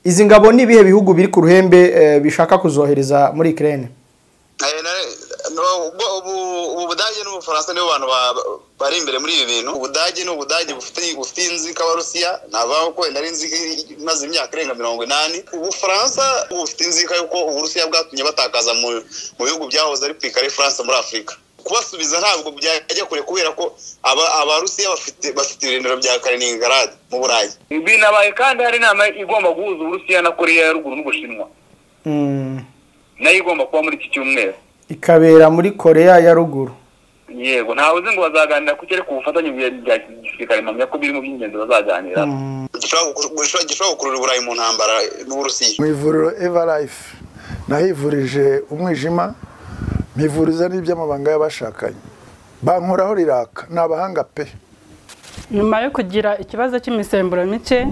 Izi ngabo ni ibihe bihugu biri ku ruhembe bishaka kuzohereza muri Ukraine? Ubu Budage n'Ubufaransa nibo bantu bari imbere muri ibi bintu. Ubudage ni Ubudage bufite inzika y'Abarusiya, nabaho ko wenda ari inzika imaze imyaka irenga 80. Ubufaransa bufite inzika y'uko Uburusiya bwatumye batakaza mu bihugu byahoze ari Picardie France muri Afurika. Kubasubiza ntabwo byajya kure kubera ko Abarusiya bafite ibirindiro bya Kaliningrad mu Burayi. Binabaye kandi hari inama igomba guhuza Uburusiya na Korea ya ruguru n'Ubushinwa. Nayo igomba kuba muri iki cyumweru. Ikabera muri Korea ya ruguru. Yego, ntawe uzi ngo bazaganira ku cyere ku bufatanye bya gisirikare, mpamya ko biri mu by'ingenzi bazaganira. Gishobora gukurura Uburayi mu ntambara n'Uburusiya. Mu ivuriro Everlife nahivurije umwijima, mpivuriza n'iby'amabanga y'abashakanye. Bankoraho riraka, ni abahanga pe. Nyuma yo kugira ikibazo cy'imisemburo mike,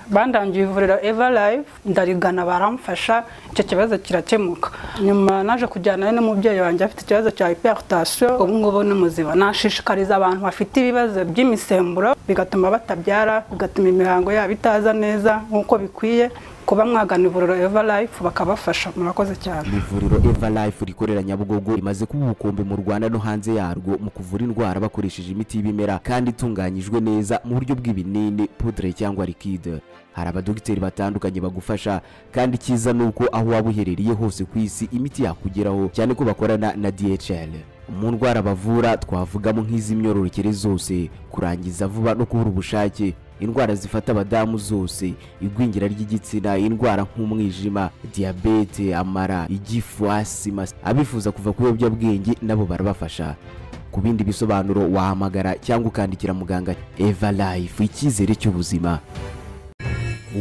bandangiye ivuriro Everlife, ndarigana baramfasha, icyo kibazo kirakemuka. Nyuma naje kujyana n'umubyeyi wanjye afite ikibazo cya hypertension, ubu ngubu ni muzima. Nashishikariza abantu bafite ibibazo by'imisemburo bigatuma batabyara, bigatuma imihango yabo itaza neza nk'uko bikwiye, kuba mwagana ivuriro Everlife bakabafasha. Murakoze cyane. Ivuriro Everlife rikorera Nyabugogo rimaze kuba ubukombe mu Rwanda no hanze yarwo mu kuvura indwara bakoresheje imiti y'ibimera kandi itunganyijwe neza mu buryo bw'ibinini, poudre cyangwa liquide. Hari abadogiteri batandukanye bagufasha, kandi cyiza nuko aho waba uherereye hose ku isi imiti yakugeraho, cyane ko bakorana na DHL. Mu ndwara bavura twavugamo nk'iz'imyororokere zose, kurangiza vuba no kubura ubushake, indwara zifata abadamu zose, igwingira ry'igitsina, indwara nk'umwijima, diyabete, amara, igifu, asima. Abifuza kuva ku biyobyabwenge nabo barabafasha. Ku bindi bisobanuro wahamagara cyangwa ukandikira muganga. Everlife, icyizere cy'ubuzima.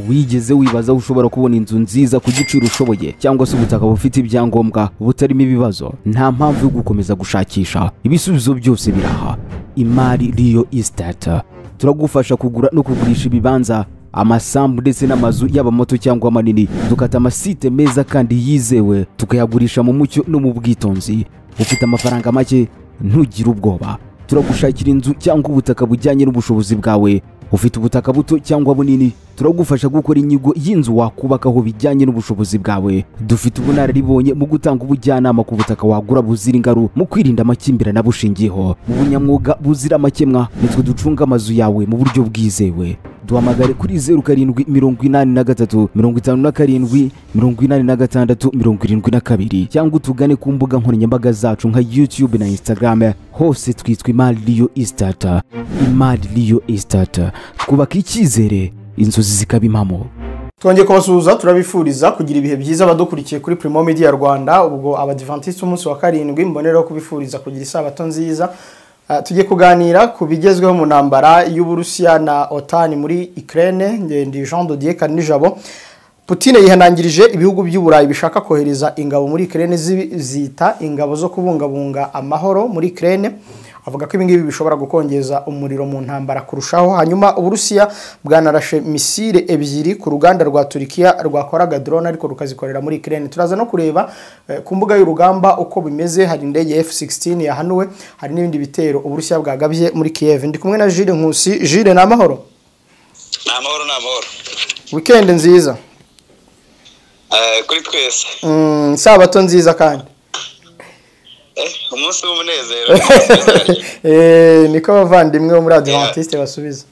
Wigeze wibaza ushobora kubona inzu nziza ku giciro ushoboye, cyangwa se ubutaka bufite ibyangombwa butarimo ibibazo? Nta mpamvu yo gukomeza gushakisha, ibisubizo byose biraha. Imari Real Estate turagufasha kugura no kugurisha ibibanza, amasambu ndetse n'amazu, yaba mato cyangwa manini. Dukata amasite meza kandi yizewe, tukayagurisha mu mucyo no mu bwitonzi. Ufite amafaranga make, ntugire ubwoba, turagushakira inzu cyangwa ubutaka bujyanye n'ubushobozi bwawe. Ufite ubutaka buto cyangwa bunini, turagufasha gukora inyigo y'inzu wakubakaho bijyanye n'ubushobozi bwawe. Dufite ubunararibonye mu gutanga ubujyanama ku butaka wagura buzira ingaru, mu kwirinda amakimbirane abushingiyeho. Mu bunyamwuga buzira amakemwa, nitwe ducunga amazu yawe mu buryo bwizewe. Duhamagare kuri 0783 57 86 72 cyangwa utugane ku mbuga nkoranyambaga zacu nka YouTube na Instagram, hose twitwa Imari Real Estate. Imari Real Estate, twubaka icyizere, inzozi zikaba impamo. Twongeye kubasuhuza, turabifuriza kugira ibihe byiza abadukurikiye kuri Primo Media Rwanda. Ubwo Abadiventiste umunsi wa 7, mboneraho kubifuriza kugira isabato nziza. Tugiye kuganira ku bigezweho mu ntambara y'Uburusiya na OTAN muri Ukraine. Ndi Jean de Dieu Kanijabo. Putin yihanangirije ibihugu by'Uburayi bishaka kohereza ingabo muri Ukraine, zita ingabo zo kubungabunga amahoro muri Ukraine. Avuga ko ibingibi bishobora gukongeza umuriro mu ntambara kurushaho. Hanyuma Uburusiya bwanarashe misile 2 ku ruganda rwa Turkiya rwakoraga drone ariko rukazikorera muri Ukraine. Turaza no kureba ku mbuga y'urugamba uko bimeze. Hari indege F-16 yahanuwe, hari n'ibindi bitero Uburusiya bwagabye muri Kiev. Ndi kumwe na Jules Nkusi. Jules, ni amahoro? Ni amahoro, ni amahoro. Weekend nziza kuri twese. Sabato nziza kandi. Umunsi w'umunezero. Niko abavandimwe bo muri Adventiste basubiza.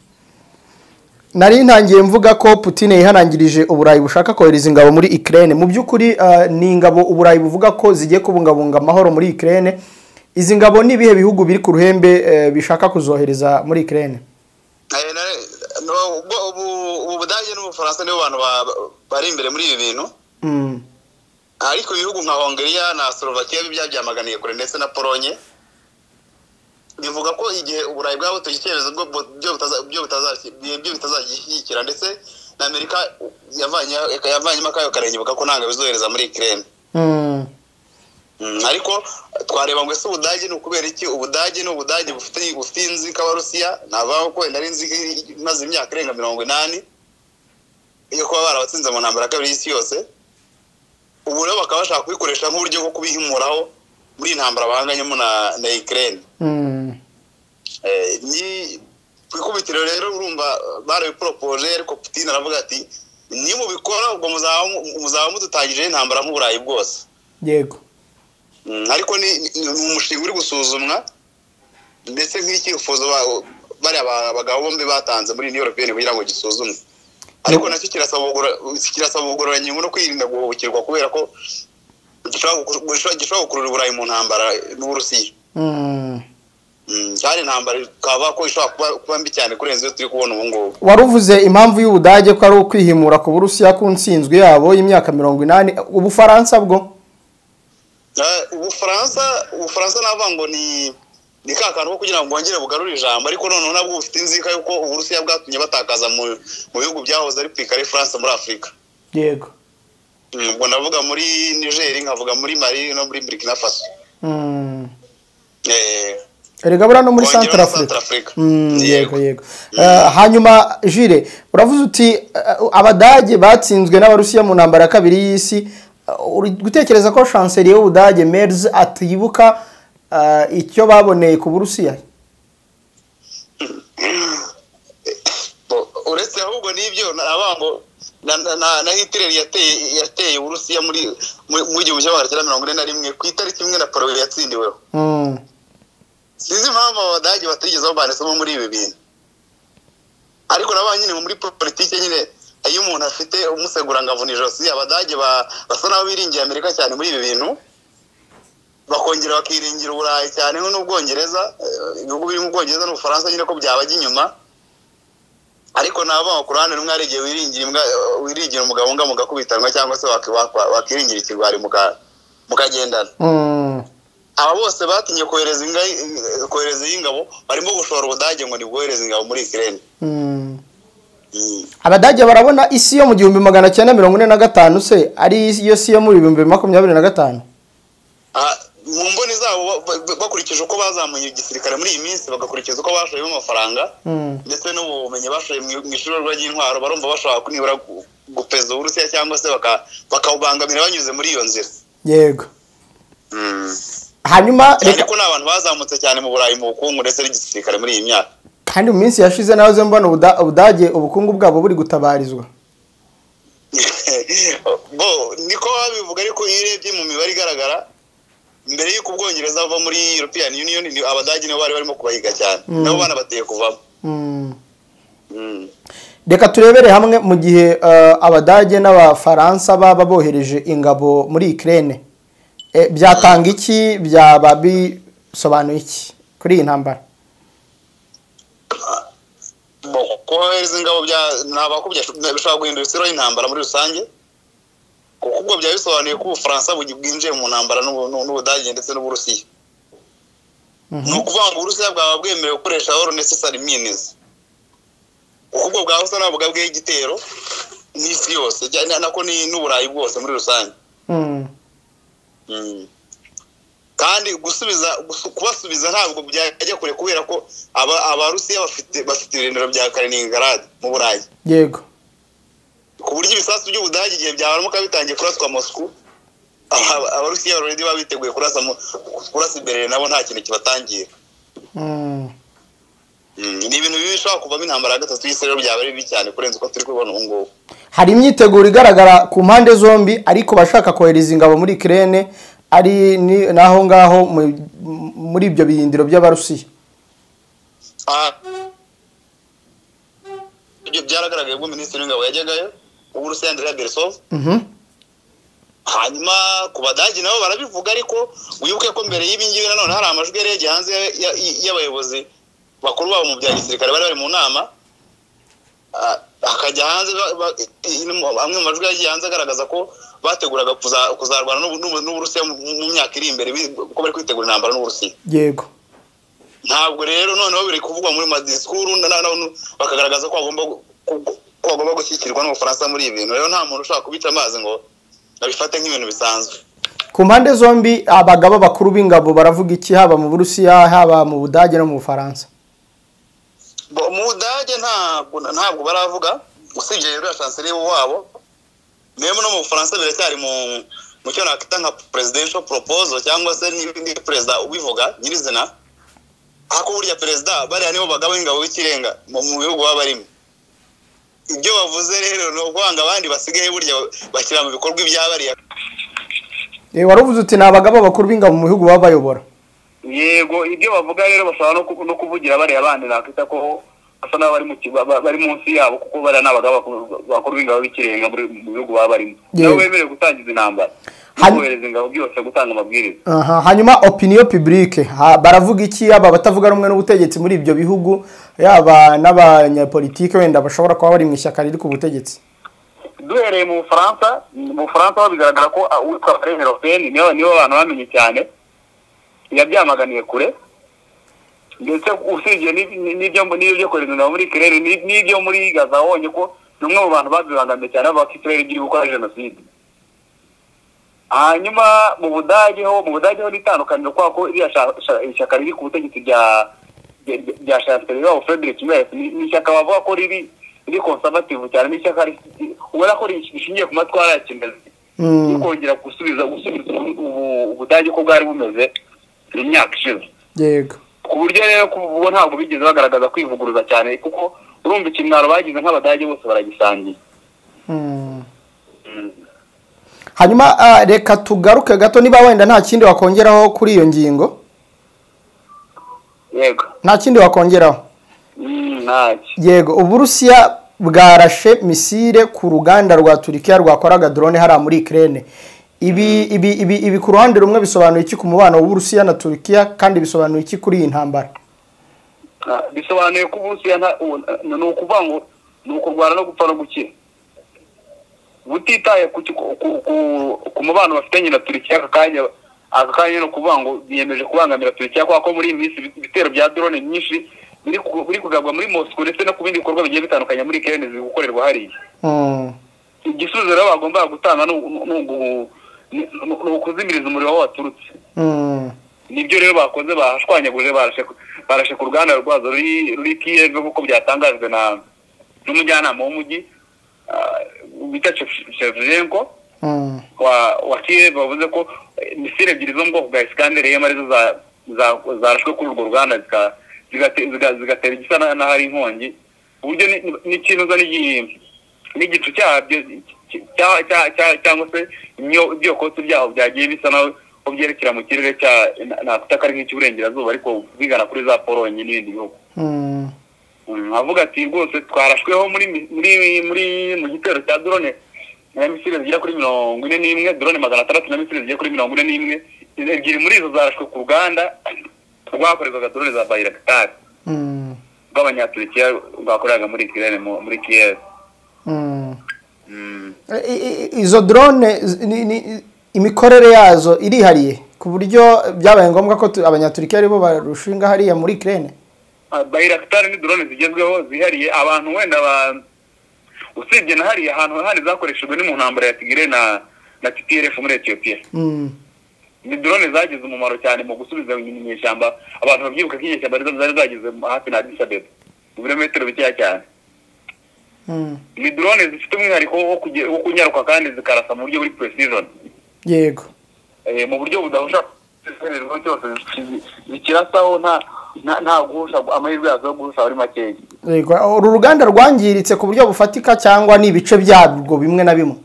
Nari ntangiye mvuga ko Putin yihanangirije Uburayi bushaka kohereza ingabo muri Ukraine. Mu by'ukuri ni ingabo Uburayi buvuga ko zigiye kubungabunga amahoro muri Ukraine. Izi ngabo ni ibihe bihugu biri ku ruhembe bishaka kuzohereza muri Ukraine? Ubu Budage n'Ubufaransa nibo bantu bari imbere muri ibi bintu. Ariko ibihugu nka Hongria na Slovakia byabyamaganiye kure, ndetse na Polonye. Bivuga ko igihe Uburayi bwabo icyemezo byo bitazagishyigikira, ndetse na Amerika yavanyemo akayo karenge ko ntabwo bizohereza muri Ukraine. Ariko twareba ngo ese Ubudage ni ukubera iki? Ubudage ni Ubudage bufite inzika y'Abarusiya, nabaho ko wenda ari inzika imaze imyaka irenga 80 yo kuba barabatsinze mu ntambara ya kabiri y'isi yose. Ubu rero bakaba bashaka kubikoresha nk'uburyo bwo kubihimuraho muri intambara bahanganyemo na Ukraine. Ni ku ikubitiro rero urumva barabiporopoje, ariko Putin aravuga ati Ni mubikora ubwo muzaba mudutangije intambara nk'Uburayi bwose. Yego. Ariko ni umushinga uri gusuzumwa, ndetse nk'icyifuzo bari abagabo bombi batanze muri Union Européenne kugira ngo gisuzumwe. Ariko nacyo kirasaba ubugororangingo no kwirinda guhubukirwa, kubera ko gishobora gukurura Uburayi mu ntambara n'Uburusiya. Cyane intambara ikaba ko ishobora kuba mbi cyane kurenza iyo turi kubona ubu ngubu. Waruvuze impamvu y'Ubudage ko ari ukwihimura ku Burusiya ku ntsinzwi yabo y'imyaka 80. Ubufaransa bwo? Ubufaransa navuga ngo ni ka kantu ko kugira ngo bongere bugarure ijambo, ariko noneho nabwo bufite inzika yuko Uburusiya bwatumye batakaza mu bihugu byahoze ari Picardie France muri Afurika. Yego. Ubwo ndavuga muri Niger, nkavuga muri Mali no muri Burkina Faso. Erega buriya no muri Centrafrique. Yego yego. Hanyuma Jire, uravuze uti Abadage batsinzwe n'Abarusiya mu ntambara ya kabiri y'isi. Uri gutekereza ko chancelier w'Ubudage Merz atibuka icyo baboneye ku Burusiya? Uretse ahubwo n'ibyo nabango na Hitler yateye Uburusiya muri mu 1941 ku itariki imwe na Napoleon yatsindiweho. Sinzi impamvu Abadage batigeze babanisamo muri ibi bintu, ariko nabo nyine muri politike nyine iyo umuntu afite umusegura ngavuna ijosi, Abadage basa naho biringiye Amerika cyane muri ibi bintu, bakongera bakiringira Uburayi cyane n'Ubwongereza, ibihugu biri mu Bwongereza n'Ubufaransa nyine ko byabajya inyuma. Ariko nabo ku ruhande rumwe hari igihe wiringira imbwa, wiringira umugabo ngo mugakubitanwa, cyangwa se wakiringira ikigwari mukagendana. Aba bose batinye kohereza ingabo, barimo gushora Ubudage ngo nibwohereze ingabo muri Ukraine. Abadage barabona isi yo mu 1945 se ari iyo si yo muri 2025? Mu mboni zabo bakurikije uko bazamuye igisirikare muri iyi minsi, bagakurikiza uko bashoyemo amafaranga ndetse n'ubumenyi bashoye mu ishuri ry'intwaro, barumva bashobora nibura gupeza Uburusiya cyangwa se bakawubangamira banyuze muri iyo nzira. Yego. Hanyuma reka ko n'abantu bazamutse cyane mu Burayi mu bukungu ndetse n'igisirikare muri iyi myaka. Kandi mu minsi yashize nahoze mbona Ubudage ubukungu bwabo buri gutabarizwa. Bo niko babivuga, ariko iyo urebye mu mibare igaragara mbere y'uko Ubwongereza buva muri European Union, Abadage nibo bari barimo kubahiga cyane, nabo banabateye kuvamo. Reka turebere hamwe mu gihe Abadage n'Abafaransa baba bohereje ingabo muri Ukraine, byatanga iki, byaba bisobanuye iki kuri iyi ntambara? Kohereza ingabo bishobora guhindura isura y'intambara muri rusange, kuko ubwo byaba bisobanuye ko Ubufaransa bwinjiye mu ntambara n'Ubudage ndetse n'Uburusiya. Ni ukuvuga ngo Uburusiya bwaba bwemerewe gukoresha all necessary means, kuko ubwo bwaba busa naho bwabwiye igitero n'isi yose, nako n'Uburayi bwose muri rusange. Kandi kubasubiza ntabwo byajya kure, kubera ko Abarusiya bafite ibirindiro bya Kaliningrad mu Burayi. Yego. Ku buryo ibisasu by'Ubudage igihe byabaramuka bitangiye kuraswa Moscow, Abarusiya already baba biteguye kurasa Berlin, nabo nta kintu kibatangira. Ni ibintu bibi bishobora kuvamo intambara ya gatatu y'isi, rero byaba ari bibi cyane kurenza uko turi kubibona ubu ngubu. Hari imyiteguro igaragara ku mpande zombi, ariko bashaka kohereza ingabo muri Ukraine ari naho ngaho muri ibyo birindiro by'Abarusiya. Ibyo byaragaragaye ubwo minisitiri w'ingabo yajyagayo w'Uburusiya Andrei Beresov. Hanyuma ku Badage nabo barabivuga, ariko wibuke ko mbere y'ibi ngibi nanone hari amajwi yari yagiye hanze y'abayobozi bakuru babo mu bya gisirikare bari bari mu nama, akajya hanze amwe mu majwi yagiye hanze agaragaza ko bateguraga kuzarwana n'Uburusiya mu myaka iri imbere, ko bari kwitegura intambara n'Uburusiya. Yego. Ntabwo rero noneho biri kuvugwa muri madisikuru, bakagaragaza ko bagomba gushyigikirwa n'Ubufaransa muri ibi bintu. Rero nta muntu ushobora kubica amazi ngo abifate nk'ibintu bisanzwe. Ku mpande zombi abagaba bakuru b'ingabo baravuga iki, haba mu Burusiya, haba mu Budage no mu Bufaransa? Mu Budage ntabwo baravuga, usibye rero chancelier wabo. Memo no mu Bufaransa biracyari mu cyo nakita nka presidential proposal, cyangwa se n'ibindi perezida ubivuga nyirizina. Ako burya perezida bariya nibo bagaba ingabo b'ikirenga mu bihugu baba barimo. Ibyo bavuze rero ni ukwanga abandi basigaye burya bashyira mu bikorwa ibyabariya. Wari uvuze uti ni abagaba bakuru b'ingabo mu bihugu baba bayobora. Yego, ibyo bavuga rero bashobora no kuvugira bariya bandi nakwita ko basa n'aho bari munsi yabo, kuko bariya ni abagaba bakuru b'ingabo b'ikirenga mu bihugu baba barimo, nabo bemerewe gutangiza intambara no kohereza ingabo byose, gutanga amabwiriza. Aha, hanyuma opinion publique baravuga iki, yaba abatavuga rumwe n'ubutegetsi muri ibyo bihugu, yaba n'abanyapolitike wenda bashobora kuba bari mu ishyaka riri ku butegetsi? Duhereye mu Bufaransa ho bigaragara ko uwitwa Marine Le Pen niwe abantu bamenye cyane, yabyamaganiye kure. Ndetse usibye n'ibyo kohereza ingabo muri Ukraine n'ibyo muri Gaza, wabonye ko ni umwe mu bantu babibangamiye cyane, bavuga ko Israel igiye gukora jenoside. Hanyuma mu Budage ho ni itandukaniro, kubera ko iriya ishyaka riri ku butegetsi rya chancelier wabo Friedrich Merz ni ishyaka bavuga ko riri conservative cyane, ni ishyaka ubona ko rishingiye ku matwara ya kinazi, kongera gusubiza Ubudage uko bwari bumeze mu myaka ishize. Ku buryo rero ubu ntabwo bigeze bagaragaza kwivuguruza cyane, kuko urumva ikimwaro bagize nk'Abadage bose baragisangiye. Hanyuma reka tugaruke gato, niba wenda nta kindi wakongeraho kuri iyo ngingo. Yego. Nta kindi wakongeraho? Ntacyo. Yego, Uburusiya bwarashe misile ku ruganda rwa Turikiya rwakoraga drone hariya muri Ukraine. Ibi ku ruhande rumwe bisobanuye iki ku mubano w'Uburusiya na Turikiya, kandi bisobanuye iki kuri iyi ntambara? Bisobanuye ko Uburusiya ni ukuvuga ngo ni ukurwana no gupfa no gukira, butitaye ku mubano bafitanye na Turikiya aka kanya. Ni ukuvuga ngo biyemeje kubangamira Turikiya, kubera ko muri iyi minsi ibitero bya drone nyinshi biri kugabwa muri Moscow ndetse no ku bindi bikorwa bigiye bitandukanye muri Ukraine ziri gukorerwa hariya. Igisubizo rero bagomba gutanga ni ukuzimiriza umuriro aho waturutse. Nibyo rero bakoze, bahashwanyaguje, barashe ku ruganda rwazo ruri Kiev, nk'uko byatangajwe na n'umujyanama w'umujyi bita Shevchenko wa Kiev. Bavuze ko misile ebyiri zo mu bwoko bwa Iskander M arizo zarashwe kuri urwo ruganda, zigatera igisa n'ahari inkongi, uburyo n'ikinuza n'igicu cyabyo cyangwa se ibyokotsi byaho byagiye bisa naho byerekera mu kirere cya nakwita ko ari nk'icy'uburengerazuba, ariko bigana kuri za Polonye n'ibindi bihugu. Avuga ati rwose twarashweho muri mu gitero cya drone na misile zigera kuri 41, drone 600 na misile zigera kuri 41. Ebyiri muri izo zarashwe ku ruganda rwakorerwaga drone za Bayraktar rw'Abanyaturikiya rwakoreraga muri Ukraine, muri Kiev. Izo drone imikorere yazo irihariye ku buryo byabaye ngombwa ko Abanyaturikiya aribo barushinga hariya muri Ukraine? Bayraktar ni drone zigezweho zihariye. Abantu wenda usibye na hariya ahantu handi zakoreshejwe ni mu ntambara ya Tigray na TPLF muri Ethiopia. Ni drone zagize umumaro cyane mu gusubiza inyuma inyeshyamba. Abantu babyibuka ko inyeshyamba arizo zari zageze hafi na Addis Abeba mu birometero bikeya cyane. Ni drone zifite umwihariko wo kunyaruka kandi zikarasa mu buryo buri precision, mu buryo budahusha cyose zikirasaho nta guhusha, amahirwe yazo yo guhusha ari makeya. Yego, uru ruganda rwangiritse ku buryo bufatika cyangwa ni ibice byarwo bimwe na bimwe?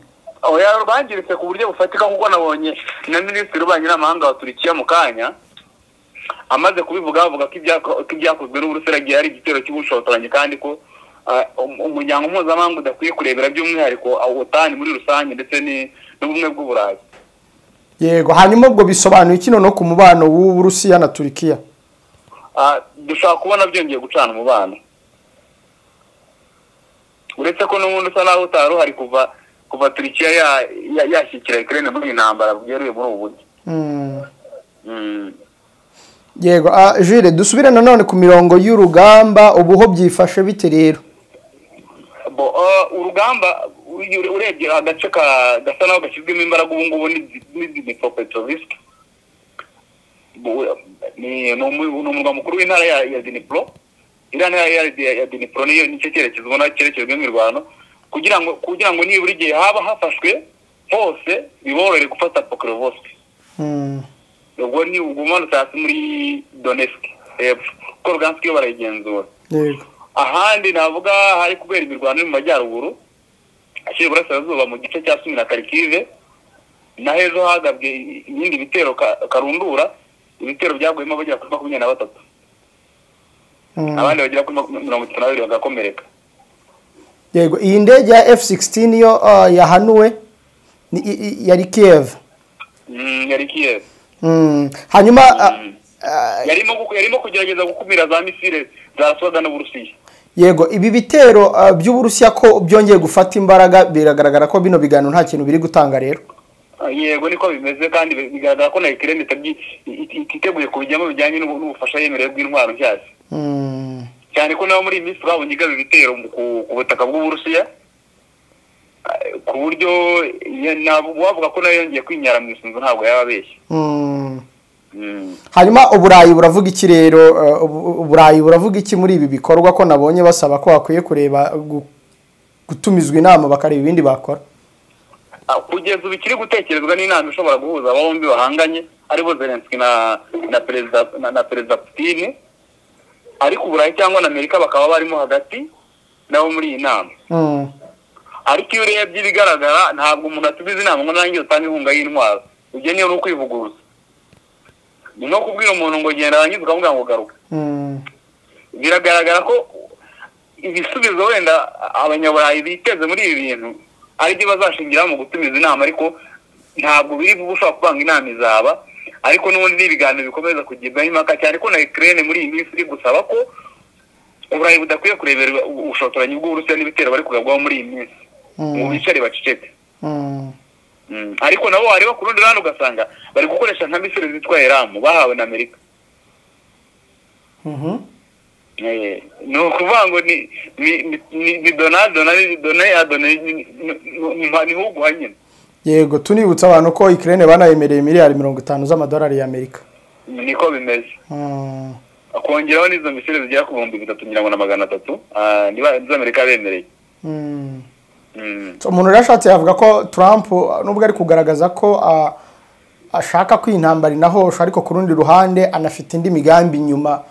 Oya, rwangiritse ku buryo bufatika, kuko nabonye na minisitiri w'ububanyi n'amahanga wa Turikiya mu kanya amaze kubivuga, avuga ko ibyakozwe n'Uburusiya ari igitero cy'ubushotoranyi, kandi ko umuryango mpuzamahanga udakwiye kurebera, by'umwihariko OTAN muri rusange ndetse n'Ubumwe bw'Uburayi. Yego, hanyuma ubwo bisobanuye iki noneho ku mubano w'Uburusiya na Turikiya? Dushobora kubona byongeye gucana umubano, uretse ko n'ubundi usa naho utari uhari kuva Turikiya yashyikira Ukraine muri iyi ntambara bweruye muri ubu buryo. Yego, Jules, dusubire nanone ku mirongo y'urugamba. Ubu ho byifashe bite rero? Bo, urugamba urebye agace gasa naho gashyizwemo imbaraga ubu ngubu ni Dnipropetrovsk. Ni umurwa mukuru w'intara ya Dnipro. Iriya ntara ya Dnipro niyo nicyo cyerekezo ubona cyerekejwemo imirwano, kugira ngo nibura igihe haba hafashwe hose biborohere gufata Pokrovsk. Ubwo ni ubwo umanutse hasi muri Donetsk hepfo, kuko Lugansk yo barayigenzura. Ahandi navuga hari kubera imirwano mu majyaruguru ashyira iburasirazuba mu gice cya Sumi na Kharkiv, na hejo hagabwe ibindi bitero karundura, ibitero byaguyemo abagera kuri 23, abandi bagera kuri 32 bagakomereka. Yego, iyi ndege ya F-16 yo yahanuwe yari Kiev. Yari Kiev. Hanyuma yarimo kugerageza gukumira za misile zaraswaga n'Uburusiya. Yego, ibi bitero by'Uburusiya ko byongeye gufata imbaraga, biragaragara ko bino biganiro nta kintu biri gutanga rero. Yego, niko bimeze, kandi bigaragara ko na Ukraine ititeguye kubijyamo bijyanye n'ubufasha yemerewe bw'intwaro nshyashya. Cyane ko nabo muri iyi minsi twabonye igaba ibitero ku butaka bw'Uburusiya, ku buryo wavuga ko nayo yongeye kwinyara mu isunzu, ntabwo yaba abeshye. Hanyuma Uburayi buravuga iki rero? Uburayi buravuga iki muri ibi bikorwa ko nabonye basaba ko bakwiye kureba gutumizwa inama bakareba ibindi bakora? Kugeza ubu ikiri gutekerezwa n'inama ishobora guhuza bombi bahanganye, aribo Zelensky na perezida Putin, ariko Uburayi cyangwa na Amerika bakaba barimo hagati nabo muri iyi nama. Ariko iyo urebye ibigaragara, ntabwo umuntu atumiza inama ngo nanjye utange inkunga y'intwaro, ibyo niyo ni ukwivuguruza. Ni nko kubwira umuntu ngo genda arangiza ukamubwira ngo garuka. Biragaragara ko ibisubizo wenda abanyaburayi biteze muri ibi bintu ari byo bazashingira mu gutumiza inama, ariko ntabwo biri vuba ushobora kuvanga inama izaba, ariko n'ubundi ni ibiganiro bikomeza kugibwaho impaka, cyane ko na Ukraine muri iyi minsi iri gusaba ko Uburayi budakwiye kurebera ubushotoranyi bw'Uburusiya n'ibitero bari kugabwaho muri iyi minsi, mu bicare baceceke. Ariko nabo wareba ku rundi ruhande ugasanga bari gukoresha nka misile zitwa Eramu bahawe na Amerika. Ni ukuvuga ngo ni Donald ni huguha nyine. Yego, tunibutsa abantu ko Ukraine banayemereye miliyari 50 z'amadolari ya Amerika. Niko bimeze. Akongeraho n'izo misile zigera ku 3,300 niba izo Amerika bemereye. Umuntu yarashatse yavuga ko Trump nubwo ari kugaragaza ko ashaka kwintambara naho, ariko ku rundi ruhande anafite indi migambi nyuma.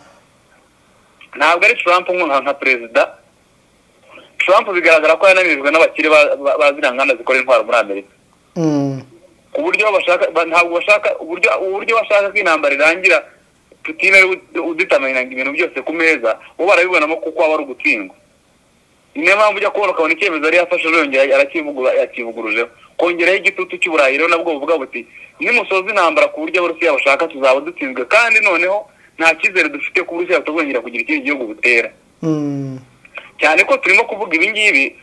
Ntabwo ari Trump nka perezida. Trump bigaragara ko yananirijwe n'abakire bazira nganda zikora intwaro muri Amerika. Ku buryo bashaka, ntabwo bashaka uburyo bashaka ko intambara irangira, Putin ari udetermina ibintu byose ku meza, bo barabibonamo kuko aba ari ugutsindwa. Niyo mpamvu ujya kubona ukabona icyemezo yari yafashe yongera arakivugurujeho, kongeraho igitutu cy'Uburayi rero nabwo buvuga buti nimusoza intambara ku buryo Abarusiya bashaka tuzaba dutsinzwe, kandi noneho nta cyizere dufite ko Uburusiya butazongera kugira ikindi gihugu butera. Cyane ko turimo kuvuga ibi ngibi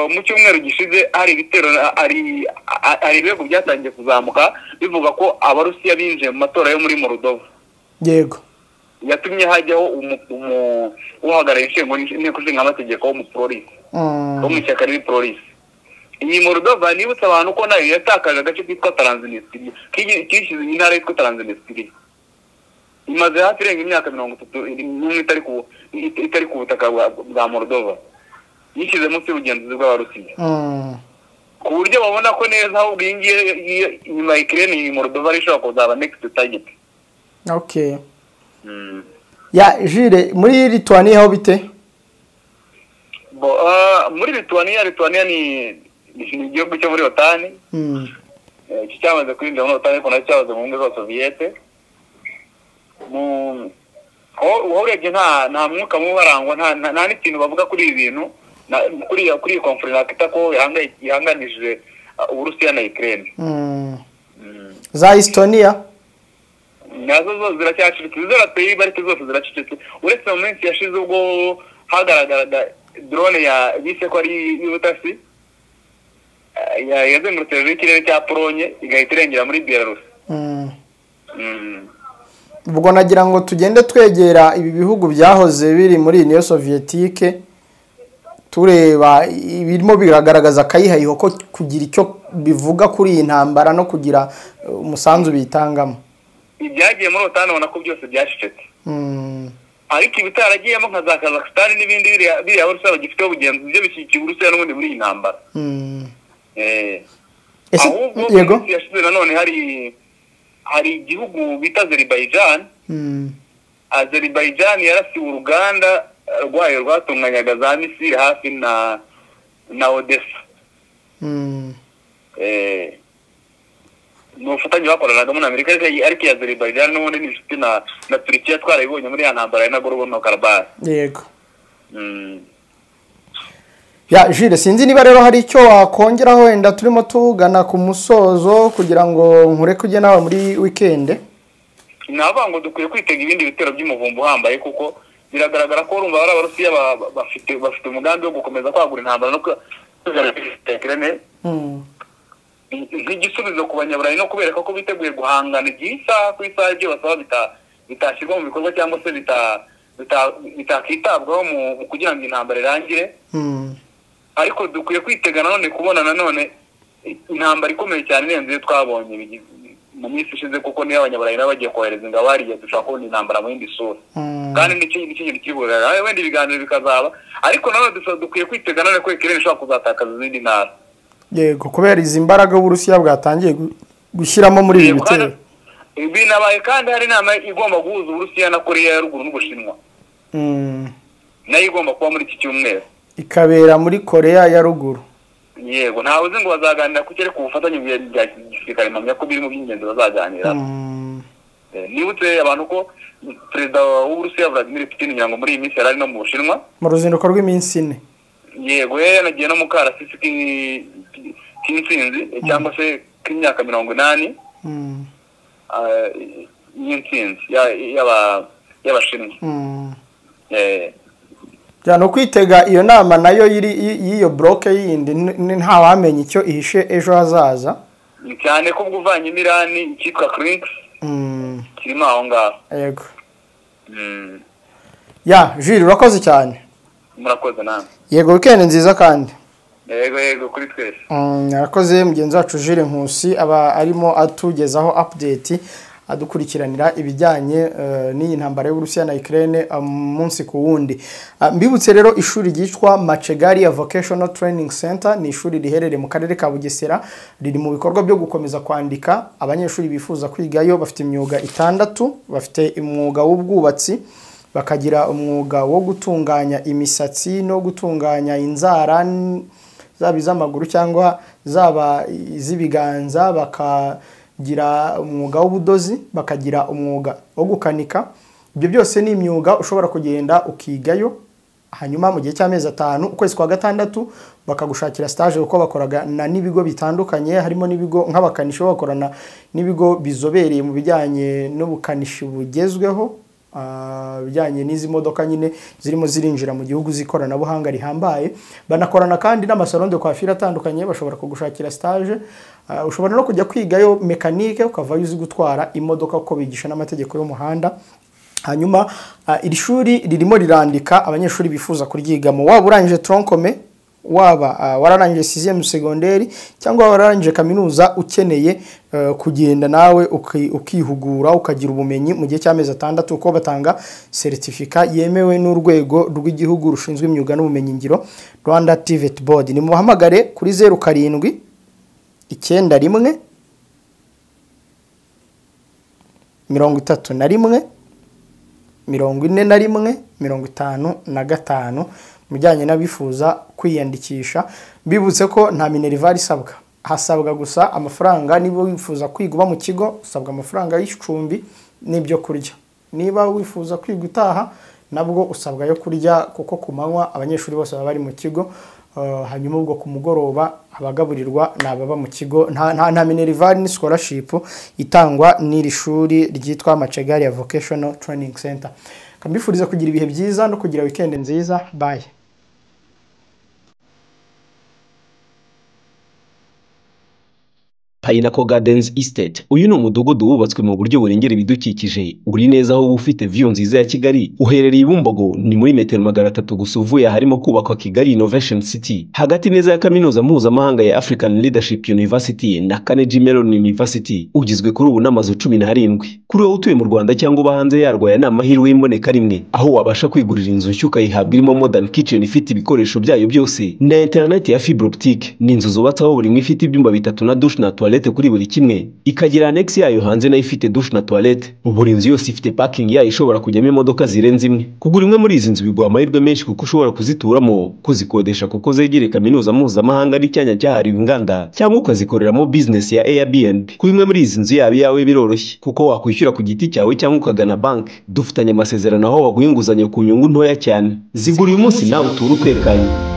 mu cyumweru gishize hari ibitero, hari ibirego byatangiye kuzamuka bivuga ko Abarusiya binjiye mu matora yo muri Moldova. Yego, yatumye hajyaho uhagarariye inteko ishinga amategeko w'umupolisi wo mu ishyaka ry'ipolisi. Iyi Moldova nibutsa abantu ko nayo yatakaje agace kitwa Transnistria, kishyize intara yitwa Transnistria. Imaze hafi irenga imyaka 31 itari ku butaka bwa Moldova, yishyize munsi y'ubugenzuzi bw'Abarusiya. Ku buryo babona ko neza ahubwo iyi ngiyi inyuma ya Ukraine iyi Moldova ari ishobora kuzaba next target. Okay. Ya Jire, muri Lithuania ho bite? Muri Lithuania ni igihugu cyo muri OTAN. Cyamaze kwinjira muri OTAN ariko nacyo cyahoze mu bumwe bw'Abasoviyete. Urebye nta mwuka mubi uharangwa, nta n'ikintu bavuga kuri ibi bintu, kuri iyi konferensi nakita ko ihanganishije Uburusiya na Ukraine. Za Estonia nazo zose ziracyacecetse, zirateye ariko zose ziracecetse, uretse mu minsi yashize ubwo hagaragaraga drone ya bise ko ari y'ubutasi yazengurutse hejuru y'ikirere cya Polonye igahita irengera muri Belarus. Ubwo nagira ngo tugende twegera ibi bihugu byahoze biri muri Union Soviétique, tureba ibirimo biragaragaza akayihayiho ko kugira icyo bivuga kuri iyi ntambara no kugira umusanzu bitangamo. Ibyagiye muri OTAN ubona ko byose byacecetse. Ariko ibitaragiyemo nka za Kazakhstan n'ibindi biriya Abarusiya bagifiteho ubugenzuzi, byo bishyigikiye Uburusiya n'ubundi muri iyi ntambara. Ahubwo yashize nanone hari igihugu bita Azerbaijan. Azerbaijan yarasiwe uruganda rwayo rwatunganyaga za misiri hafi na Odessa. Ni ubufatanye bakoranagamo na Amerika, ariko iya Azerbaijan n'ubundi ni inshuti na Turikiya, twarabibonye muri ya ntambara ya Nagorno-Karabakh. Yego. Ya Jules, sinzi niba rero hari icyo wakongeraho, wenda turimo tugana ku musozo kugira ngo nkureke ujye nawe muri weekend. Navuga ngo dukwiye kwitega ibindi bitero by'umuvumbo uhambaye, kuko biragaragara ko urumva bari Abarusiya bafite umugambi wo gukomeza kwagura intambara no kwigarurira nk'igisubizo ku Banyaburayi no kubereka ko biteguye guhangana igihe isaha ku isaha ibyo basaba bitashyirwa mu bikorwa cyangwa se bitakitabwaho mu kugira ngo intambara irangire. Ariko dukwiye kwitega nanone kubona nanone intambara ikomeye cyane irenze iyo twabonye mu minsi ishize, kuko niyo Abanyaburayi nabo bagiye kohereza ingabo hariya, dushobora kubona intambara mu yindi sura. Kandi nicyo kintu kiburira wenda ibiganiro bikazaba, ariko nanone dukwiye kwitega nanone ko Ukraine ishobora kuzatakaza izindi ntara. Yego, kubera izi mbaraga Uburusiya bwatangiye gushyiramo muri ibi bitero. Binabaye kandi hari inama igomba guhuza Uburusiya na Korea ya ruguru n'Ubushinwa. Nayo igomba kuba muri iki cyumweru, ikabera muri Korea ya ruguru. Yego, ntawe uzi ngo bazaganira ku cyereka ubufatanye bya gisirikare, mpamya ko biri mu by'ingenzi bazaganira. Nibutse abantu ko perezida w'Uburusiya Vladimir Putin ngira ngo muri iyi minsi yari ari no mu Bushinwa mu ruzinduko rw'iminsi 4. Yego, yanagiye no mu karasisi k'intsinzi cyangwa se k'imyaka 80 y'intsinzi y'Abashinwa. No kwitega iyo nama nayo y'iyo bloke yindi ntawamenya icyo ihishe ejo hazaza, cyane ko ubwo Irani icyitwa Krinks kirimo aho ngaho. Yego. Ya Jules, urakoze cyane. Murakoze namwe. Yego, weekend nziza kandi. Yego yego, kuri twese. Arakoze mugenzi wacu Jules Nkusi, aba arimo atugezaho update, adukurikiranira ibijyanye n'iyi ntambara y'Uburusiya na Ukraine umunsi ku wundi. Mbibutse rero ishuri ryitwa Machegaria Vocational Training Center, ni ishuri riherereye mu karere ka Bugesera, riri mu bikorwa byo gukomeza kwandika abanyeshuri bifuza kwigayo. Bafite imyuga 6, bafite umwuga w'ubwubatsi, bakagira umwuga wo gutunganya imisatsi no gutunganya inzara zaba iz'amaguru cyangwa zaba iz'ibiganza, bakagira umwuga w'ubudozi, bakagira umwuga wo gukanika. Ibyo byose ni imyuga ushobora kugenda ukigayo, hanyuma mu gihe cy'amezi 5 ukwezi kwa 6 bakagushakira stage, kuko bakoraga n'ibigo bitandukanye, harimo n'ibigo nk'abakanishi bakorana n'ibigo bizobereye mu bijyanye n'ubukanishi bugezweho, bijyanye n'izi modoka nyine zirimo zirinjira mu gihugu z'ikoranabuhanga rihambaye. Banakorana kandi n'amasalon de coiffure atandukanye, bashobora kugushakira stage. Ushobora no kujya kwigayo mekanike ukavayo uzi gutwara imodoka, kuko bigisha n'amategeko y'umuhanda. Hanyuma iri shuri ririmo rirandika abanyeshuri bifuza kuryigamo, waba urangije tronc commun, waba wararangije 6e secondaire cyangwa wararangije kaminuza, ukeneye kugenda nawe ukihugura ukagira ubumenyi mu gihe cy'amezi 6, uko batanga certificat yemewe n'urwego rw'igihugu rushinzwe imyuga n'ubumenyingiro Rwanda TVET Board. Ni muhamagare kuri 07 91 31 41 55 mujyanye n'abifuza kwiyandikisha. Mbibutse ko nta minerval isabwa, hasabwa gusa amafaranga. Niba wifuza kwiga mu kigo usabwa amafaranga y'icumbi n'ibyo kurya, niba wifuza kwiga utaha nabwo usabwa yo kurya, kuko ku manywa abanyeshuri bose baba bari mu kigo, hanyuma ubwo ku mugoroba abagaburirwa nababa mu kigo. Nta minerval ni scholarship itangwa n'iri shuri ryitwa Machegaria Vocational Training Center. Kambifuriza kugira ibihe byiza no kugira weekend nziza. Bye. Pinnacle Gardens Estate. Uyu ni umudugudu wubatswe mu buryo burengera ibidukikije, uri neza aho ufite view nziza ya Kigali. Uherereye i Bumbogo, ni muri metero 300 gusa uvuye aharimo kubakwa Kigali Innovation City, hagati neza ya kaminuza mpuzamahanga ya African Leadership University na Carnegie Mellon University. Ugizwe kuri ubu n'amazu 17. Kuri wowe utuye mu Rwanda cyangwa uba hanze yarwo, aya ni amahirwe y'imboneka rimwe, aho wabasha kwigurira inzu nshya ukayihabwa irimo modern kitchen ifite ibikoresho byayo byose na internet ya fibre optique. Ni inzu zubatse aho buri imwe ifite ibyumba 3 na douche na toilette toilette kuri buri kimwe, ikagira annexe yayo hanze nayo ifite douche na toilette. Buri nzu yose ifite parking yayo ishobora kujyamo imodoka zirenze imwe. Kugura imwe muri izi nzu biguha amahirwe menshi kuko ushobora kuzituramo, kuzikodesha kuko zegereye kaminuza mpuzamahanga n'icyanya cyahariwe inganda, cyangwa ukazikoreramo business ya Airbnb. Kuba imwe muri izi nzu yaba iyawe biroroshye kuko wakwishyura ku giti cyawe cyangwa ukagana banki. Dufitanye amasezerano aho baguha inguzanyo ku nyungu ntoya cyane. Zigura uyu munsi nawe uture utekanye.